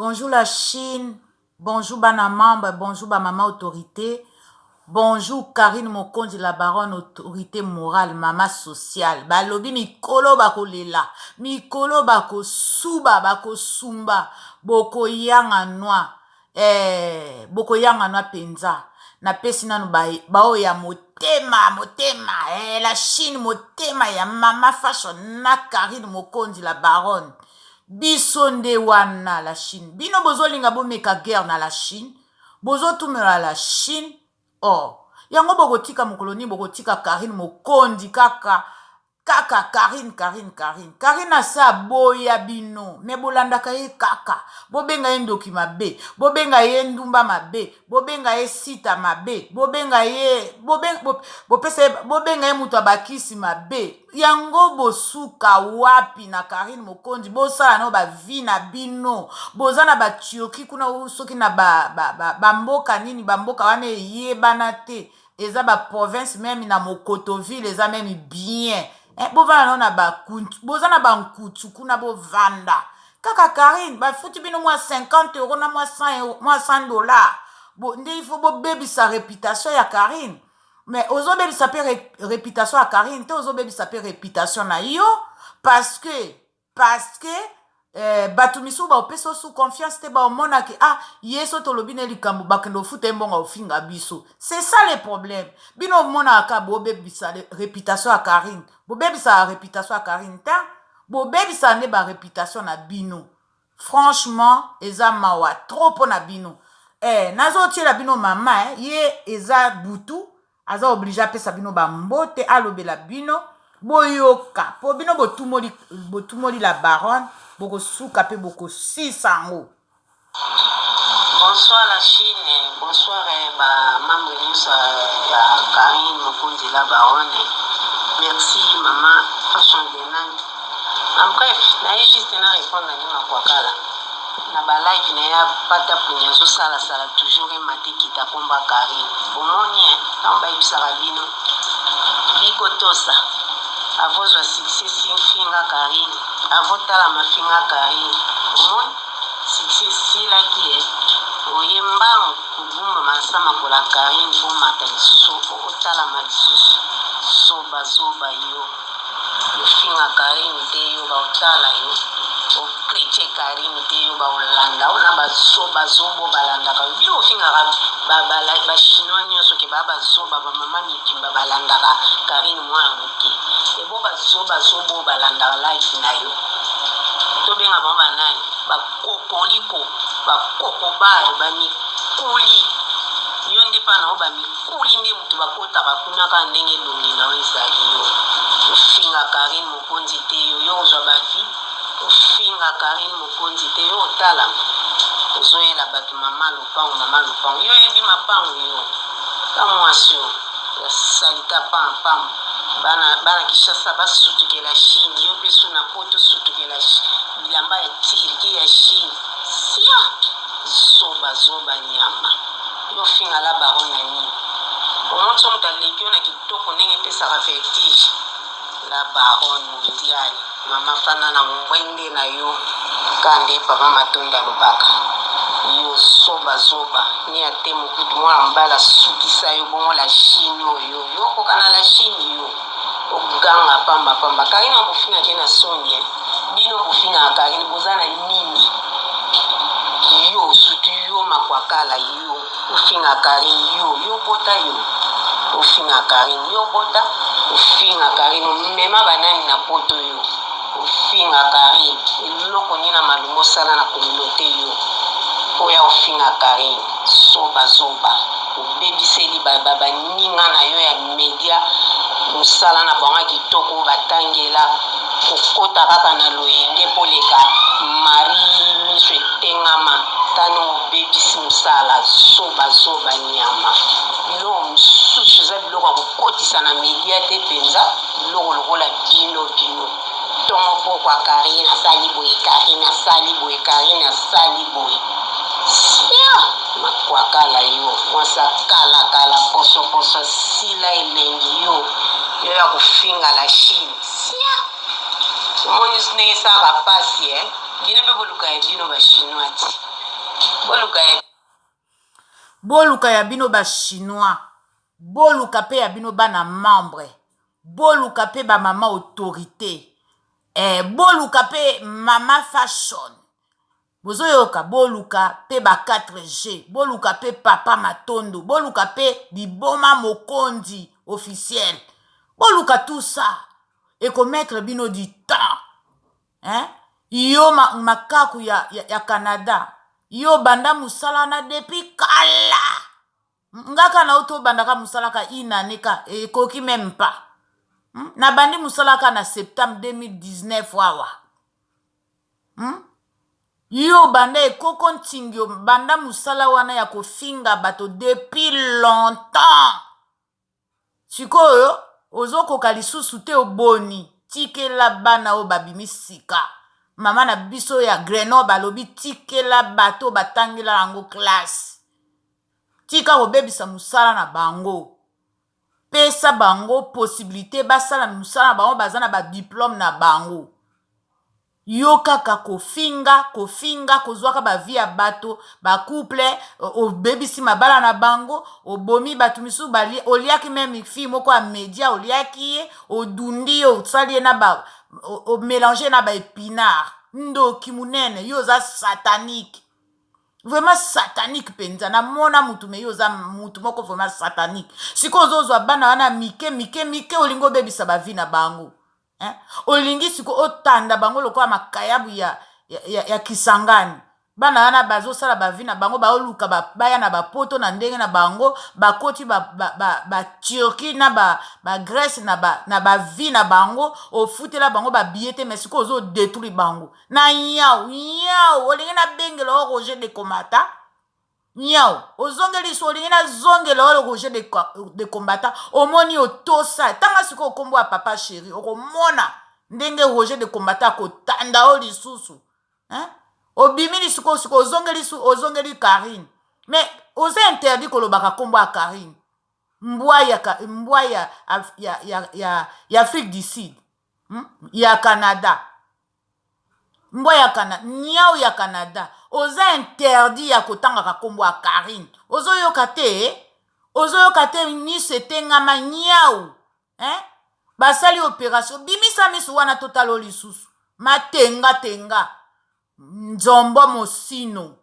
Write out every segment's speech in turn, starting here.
Bonjour la Chine, bonjour bana membre, bonjour ba mama autorité, bonjour Karine Mokonzi la baronne autorité morale, mama sociale. Balobi mikolo bakolela, mikolo bakosuba, bakosumba, bokoyanga noix. Eh, bokoyanga noix penza. Napesi nanu baoyo ya motema, motema, eh, la Chine motema ya mama fashion na Karine Mokonzi la baronne. Biso nde wana la Chine. Bino bozolinga bomeka guerre na la Chine, bozotumela la Chine. Oh, yango bokotika mokolo nini? Bokotika Karine Mokonzi kaka kaka Karine, Karine, Karine. Karine asa aboya bino, me bolandaka ye kaka. Bobenga ye ndoki mabe, bobenga ye ndumba mabe, bobenga ye sita mabe, bobenga ye bopesa ye, bobenga ye moto ya bakisi mabe. Yango bosuka wapi na Karine Mokonzi? Bosala no ba vie na bino, boza na ba Turquie kuna soki na ba, ba, ba, ba mboka nini, ba mboka wana eyebana te, eza ba province meme na Mokotoville eza meme bien eh, bovanda no na ba boza na ba nkutu kuna, bovanda kaka Karine bafuti bino mwa 50 euro na mwa 100 euro, mwa 100 dollars bo, nde il faut bobebisa reputation ya Karine. Mais ozobebisa mpe reputation ya Karine te, ozobebisa mpe reputation na yo parce que bato misusu baopesa osu confiance te, baomonaki ah ye so tolobi ne likambo bakende ofuta ye mbongo ofinga biso. C'est ça le problème. Bino omonaka bobebisa réputation ya Karine, bobebisa réputation ya Karine te, bobebisa nde baréputation na bino. Franchement eza mawa trop mpo na bino. Nazotiela bino mama ye eza butu, aza obligé apesa bino bambote, alobela bino boyoka mpo bino botumoli, botumoli la baronne, bokosuka mpe bokosisa yango. Bonsoir la Chine, bonsoir ba membre nyonso ya Karine Mokonzi la baronne. Merci maman Fashion de Nantes. En bref, naye juste na répondre na nini makwakala. Na ba live na ya pata puni azosalasala toujours emate kita komba Karine. Bomoni ntango bayebisaka bino bikotosa avozwa succès finga Karine, avotala mafinga Karine. Omoni succès esilaki e oye mbangu kogumbama na sa makolo ya Karine mpo mata lisusu otalama lisusu. Zoba zoba yo, ofinga Karine te, yo baotala yo ochrétien Karine te, yo baolanda o na bazoba zobo balandaka yo. Bino ofingaka bachinois nyonso ke baa bazoba, bamama mibimba balandaka Karine mwana moke ebo bazoba zobo balandaka life na yo. Tobenga bango banani? Bakokoliko, bakokobare, bamikuli. Yo nde mpa na yo bamikuli nde moto bakotaka kuna kaka ndenge elongi na yo ezali. Yo ofinga Karine Mokonzi te, yo yo ozwa bavi. Ofinga Karine Mokonzi te, yo otalama ozoyela bato mama lopango, mama lopango. Yo oyebi mapango yo ka mwasi oyo ya salita pampam. Bana, bana Kinshasa basutukela Chine, yo mpe so na poto sutukela bilamba ya Turquie ya Chine. Sia zoba zoba nyama yo, ofinga la baronne na nini? Omoni so moto aleki yo na kitoko ndenge epesaka vertige. La baronne mondiale, mama fanda na ngwende na yo ka nde papa Matondo alobaka. Yo zoba zoba ni ate mokutu mwana mobali asukisa yo bongo. La Chine oyo yo okoka na la Chine, yo oganga pamba pamba. Karine bofingaki na soni. Bino bofingaka Karine boza na nini? Yo surtout yo makwakala, yo ofinga Karine, yo yo bota, yo ofinga Karine, yo bota ofinga Karine, omema banani na poto? Yo ofinga Karine, eloko nini na malungu osala na communauté yo oya ofinga Karine? Zoba zoba, obebiseli baninga na yo ya media mosala na bango ya kitoko oyo batangela. Kokota kaka na loyenge mpo leka Marie miso etengama tano obebisi mosala. Zoba zoba nyama, biloko mosusu eza biloko ya kokotisa na media te mpenza. Biloko lokola bino bino ntongo pokwa Karine asali boye, Karine asali boye, Karine asali boye. Sia makwakala yo mwasi akalakala posoposo sila elengi yo yo ya kofinga la Chine. Sia omoni ndenge esalaka pasi. Bino pe boluka ya bino ba chinois ti. Boluka ya. Boluka ya bino ba chinois. Boluka pe ya bino bana membre. Boluka pe ba mama autorite. Eh, boluka pe mama fashion. Bozoyoka boluka pe ba 4G, boluka pe papa Matondo, boluka pe liboma mokonzi officiel. Boluka tout ça. Eko mettre bino du temps. Hein? Yo ma, makaku ya, ya, ya Canada. Yo banda musala na depuis kala. Nga ka na uto banda ka musala ka une année ka ekoki même pas. Hmm? Na bandi musala ka na septembre 2019 wawa. Hmm? Yo banda ekoko ntingio banda musala wana ya kofinga bato depuis longtemps. Sikoyo ozokoka lisusu te oboni tikela bana oyo babimi sika mama na biso ya Grenoble alobi tikela bato oyo batangela yango classe tika kobebisa mosala na bango pesa bango possibilite basala mosala na bango baza na ba diplome na bango Yo kaka kofinga kofinga kozuaka ba vie ya bato ba couple obebisi mabala na bango obomi bato misusu oliaki meme fille moko ya media oliaki ye odundi ye osali ye na ba omelange na ba epinard ndoki monene yo oza satanique vraiment satanique mpenza namona mutu me yo oza mutu moko vraiment satanique sikoyo ozozwa bana wana mike mike mike olingi obebisa ba vie na bango eh? Olingi siko otanda bango lokola makayabu ya, ya, ya, ya Kisangani. Bana wana bazosala bavi na bango, baoluka ba, baya na bapoto na ndenge na bango, bakoti ba, ba, ba, ba Turquie na ba, ba Grèce na ba, na bavi na bango, ofutela bango ba billet te, mais sikoyo ozo detruire bango na nyau nyau. Olingi nabengela o Roger de Komata Niau, ozongeli so olingi nazongela oyo Roger de, de combattant omoni otosa tanga sikoyo kombo ya papa chéri okomona ndenge Roger de combattant akotanda yo lisusu hein? Obimi lisuko sikoyo ozongeli ozongeli Karine mais oza interdit kolobaka kombo ya Karine mbwa ya mbwa ya ya ya ya, ya Afrique du Sud hmm? ya Canada Mbwa ya Canada, niau ya Canada, oza interdit ya kotangaka kombo ya Carine. Ozoyoka te? Eh? Ozoyoka te miso etengama niau. Hein? Basali operation, bimisa miso wana totala lisusu. Matenga tenga. Nzombo mosino.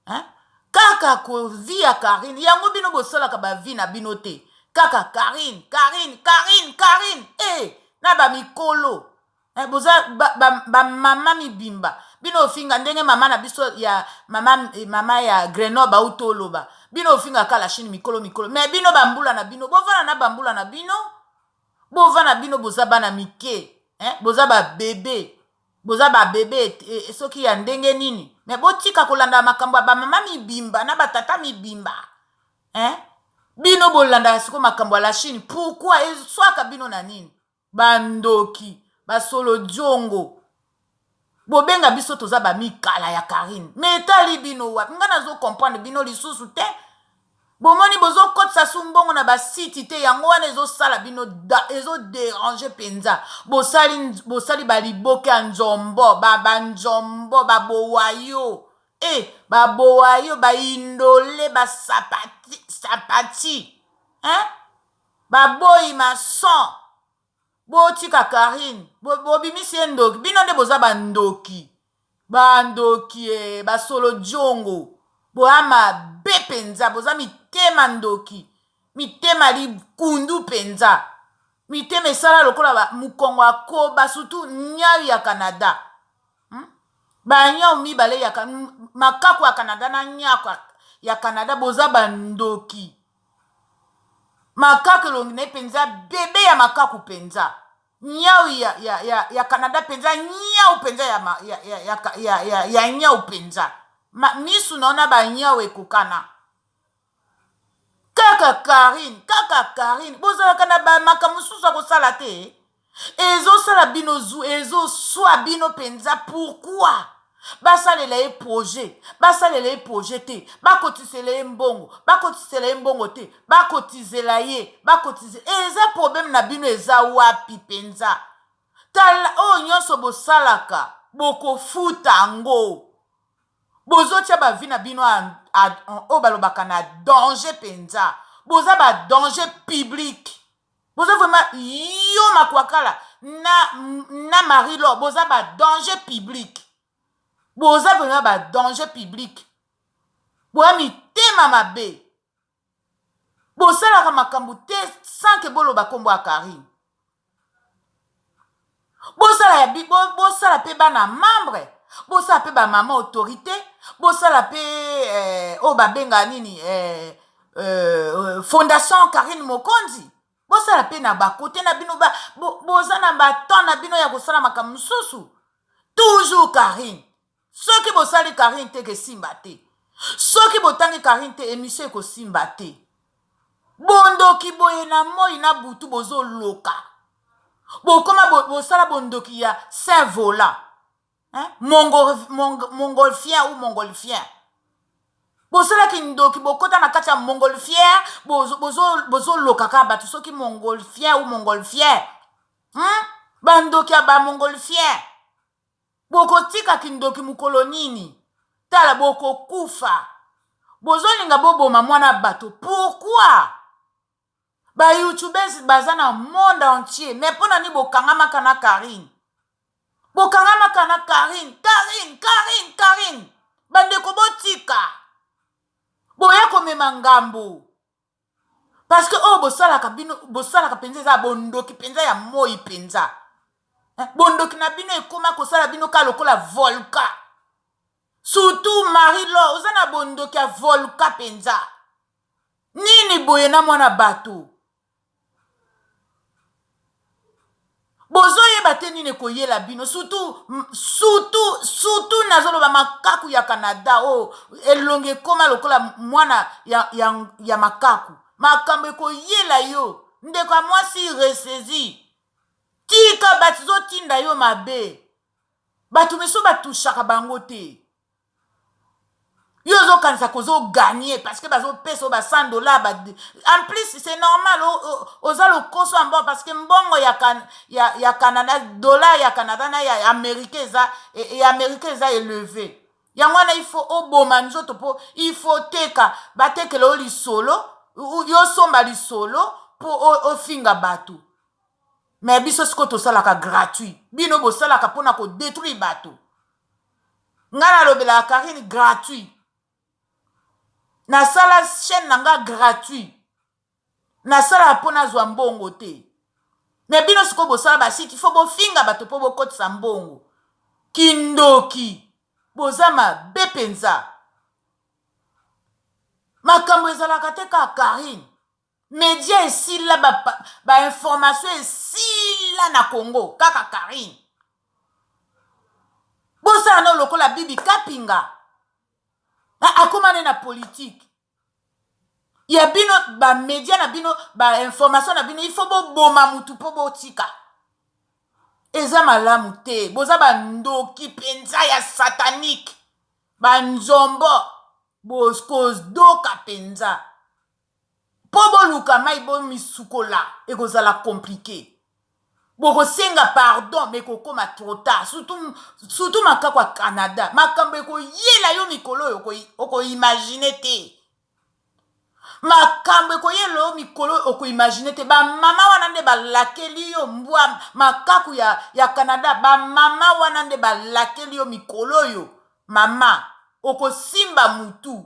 Hein? Kaka ko vie ya Carine, yango bino bosalaka ba vie na bino te. Kaka Carine, Carine, Carine, Carine. Eh, na ba mikolo. Eh, boza ba, ba, ba mama mibimba bino ofinga ndenge mama na biso ya mama, eh, mama ya Grenoble auti oloba bino ofinga kala Chine mikolo mikolo me bino bambula na bino bovanda na bambula na bino bovanda bino boza bana mike eh, boza babebe boza babebe eh, soki ya ndenge nini me botika kolanda makambo ya bamama mibimba na batata mibimba eh? Bino bolandaka sikoyo makambo ya la Chine pourquoi eswaka bino na nini? Ba ndoki, ba solodiongo. Bobenga biso toza ba mikala ya Carine. Mais etali bino wapi? Nga nazo comprendre bino lisusu te. Bomoni bozo kotisa su mbongo na ba site te yango wana ezo sala bino ezo deranger penza. Bosali bosali ba liboke ya nzombo, ba ba nzombo, ba bowayo. Eh, ba bowayo, ba indole, ba sapati, sapati. Hein? Baboyi maçon botika Carine bobimisi ye ndoki bino nde boza ba ndoki ba ndoki eh, ba solo diongo boya mabe penza boza mitema ndoki mitema likundu penza mitema esala lokola ba mukongo ya koba surtout niayu ya Canada hmm? Ba nyau mibale ya makaku ya Canada na nyaku ya Canada boza ba ndoki Makaku elongi na ye mpenza bebe ya makaku mpenza nyau ya, ya, ya, ya Canada mpenza nyau mpenza ya, ya, ya, ya, ya, ya, ya nyau mpenza misu na ona banyau ekokana kaka Karine kaka Karine bozalaka na bamakambo mosusu ya kosala te Ezosala bino zu ezoswa bino penza pourquoi basalela ye projet basalela ye projet te bakotisela ye mbongo bakotisela ye mbongo te bakotizela ye bakotize eza problème na bino eza wapi penza tala oyo nyonso bosalaka. Bokofuta yango. Bozotia ba vie na bino oyo balobaka na danger mpenza. Boza ba danger public. Boza vraiment yo makwakala na, na Marie Laure boza ba danger public. Boza vraiment ba danger public. Boya mitema mabe. Bosalaka makambo te sans que boloba kombo ya Carine. Bosala ya bosala pe bana membre, bosala pe ba mama autorité, bosala pe eh, oyo babenga nini eh, eh, fondation Carine Mokonzi. Bosala pe na ba kote na bino ba, bo, boza na ba temps na bino ya kosala makambo mosusu. Toujours Carine. Soki bosali Carine te kesimba te. Soki botangi Carine te emission ekosimba te. Bondoki boye na moi na butu bozoloka. Bokoma bosala bondoki ya Saint Volant. Hein? Mongol, mong, mongolfien ou mongolfien. Bosala kindoki bokota na kati ya mongolfière bozoloka bozo, bozo kaka bato soki mongolfien ou mongolfière. Hmm? Bandoki ya ba mongolfien. Bokotika kindoki mukolo nini? Tala bokokufa. Bozolinga boboma mwana bato pourquoi? Ba youtubeuses baza na monde entier mais pona nini bokangamaka na Carine? Bokangamaka na Carine, Carine, Carine, Carine. Bandeko botika. Boya komema ngambo. Parce que oyo bosalaka bino bosalaka mpenza eza bondoki mpenza ya moi mpenza. Eh, bondoki na bino ekoma kosala bino ka lokola volcan. Surtout Marie Laure oza na bondoki ya volcan mpenza. Nini boye na mwana bato? Bozoyeba te nini ekoyela bino surtout surtout surtout nazoloba makaku ya Canada oyo oh, elongi ekoma lokola mwana ya, ya, ya makaku makambo ekoyela yo ndeko ya mwasi ressaisi tika bato zotinda yo mabe bato misusu batushaka bango te yo ozokanisa kozo gagner parce que bazopesa yo ba 100 dollars ba... en plus c'est normal oza lokoso ya mbongo parce que mbongo ya, can, ya, ya canada dollar ya canada na ya américain eza ya américain eza élevé yango wana il faut oboma nzoto mpo il faut teka batekela yo lisolo yo osomba lisolo mpo ofinga bato mais biso sikoyo tosalaka gratuit bino bosalaka mpona kodétruire bato Nga nalobelaka Carine gratuit. Nasala chaîne na nga gratuit. Nasalaka mpo nazwa mbongo te. Mais bino sikoyo bosala ba site, il faut bofinga bato mpo bokotisa mbongo. Kindoki. Boza mabe mpenza. Makambo ezalaka te kaka Carine. Media esila ba, ba information esila na Congo kaka Carine. Bosala nao lokola Bibi Kapinga. Akoma ne na politique. Ya bino ba media na bino ba information na bino il faut boboma mutu po botika. Eza malamu te. Boza ba ndoki penza ya satanique. Ba nzombo bokodoka penza. Po boluka mayi bomisukola ekozala complique. Bokosenga pardon mais ekokoma trop tard. Surtout surtout makaku ya Canada. Makambo ekoyela yo mikolo oyo oko imaginer te. Makambo ekoyela yo mikolo oyo oko imaginer te. Ba mama wana nde balakeli yo mbwa makaku ya, ya Canada. Ba mama wana nde balakeli yo mikolo oyo. Mama okosimba mutu.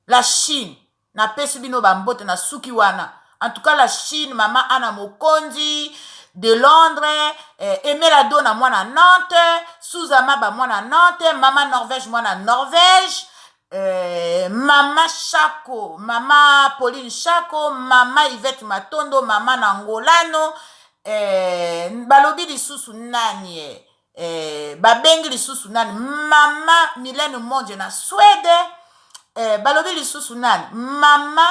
La Chine na pesi bino ba mbote na suki wana en tout cas la Chine mama Anna Mokonzi de Londres eh, Emela Dona mwana Nantes Suza Maba mwana Nantes mama Norvège mwana Norvège eh, mama Shako mama Pauline Shako mama Yvette Matondo mama Nangolano eh, balobi lisusu nani eh? Eh, babengi lisusu nani mama Milene Monje na Swede eh, balobi lisusu nani mama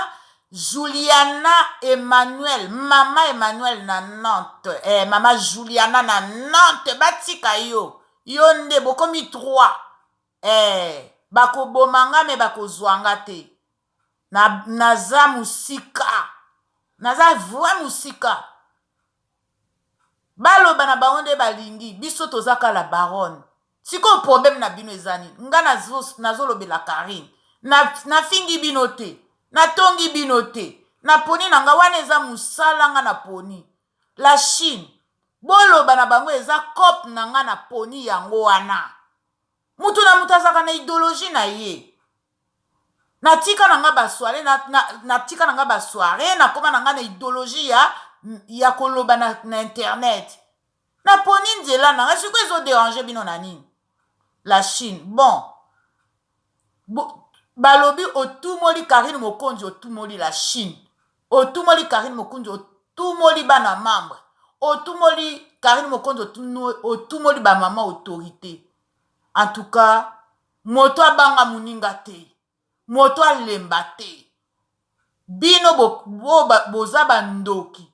Juliana Emmanuel mama Emmanuel na Nantes eh, mama Juliana na Nantes batika yo yo nde bokomi 3 eh, bakoboma nga me bakozwa nga te na, naza mosika naza vrai mosika Baloba na bango nde balingi biso toza ka la baronne. Sikoyo problème na bino eza nini? Nga nazolobela Karine, nafingi bino te, natongi bino te, naponi na nga wana eza mosala nga naponi. La Chine, boloba na bango eza cope na nga, naponi yango wana. Mutu na mutu azalaka na idéologie na ye. Natika na nga basoirée, natika na nga basoirée, nakóma na nga na idéologie ya koloba na internet. Naponi nzela na nga. Sikoyo ezodéranger bino na nini? La Chine, bon, balobi otumoli Karine Mokonzi, otumoli la Chine, otumoli Karine Mokonzi, otumoli bana membre, otumoli Karine Mokonzi, otumoli bamama autorité. En tout cas, moto abanga moninga te, moto alemba te. Bino boza bandoki.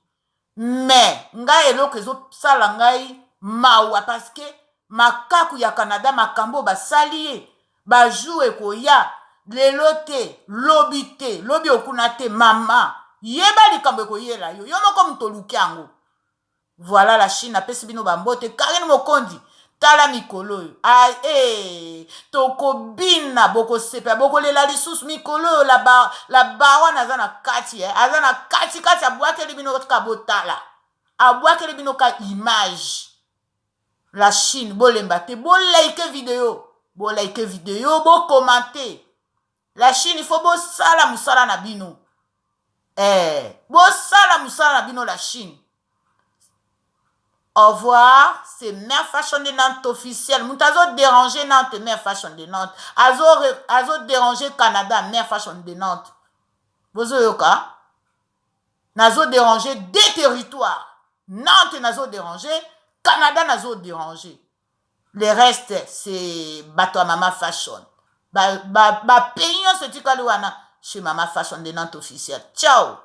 Mais ngai, eloko ezosala ngai mawa, parce que makaku ya Canada, makambo oyo basali ye, bajour ekoya, lelo te, lobi te, lobi okuna te. Mama, yeba likambo ekoyela yo, yo moko moto oluki yango. Voilà, la Chine apesi bino bambote. Karine Mokonzi, tala mikolo oyo, eh, tokobina, bokosepela, bokolela lisusu. Mikolo oyo la baronne aza na kati, eh, aza na kati kati. Abwakeli bino kaka, botala, abwakeli bino ka image. La Chine, bolemba te, bolike vidéo, bolike vidéo, bocommenter. La Chine, il faut bosala mosala na bino, eh, bosala mosala na bino, la Chine. Au revoir, c'est Mère Fashion de Nantes officiel. Moto azo déranger Nantes, Mère Fashion de Nantes. Azo, azo déranger Canada, Mère Fashion de Nantes. Bozoyoka? Nazo déranger deux territoires. Nantes nazo déranger, Canada nazo déranger. Le reste, c'est bato ya Mama Fashion. Ba, ba, ba pays nyonso etikali wana chez Mama Fashion de Nantes officiel. Ciao.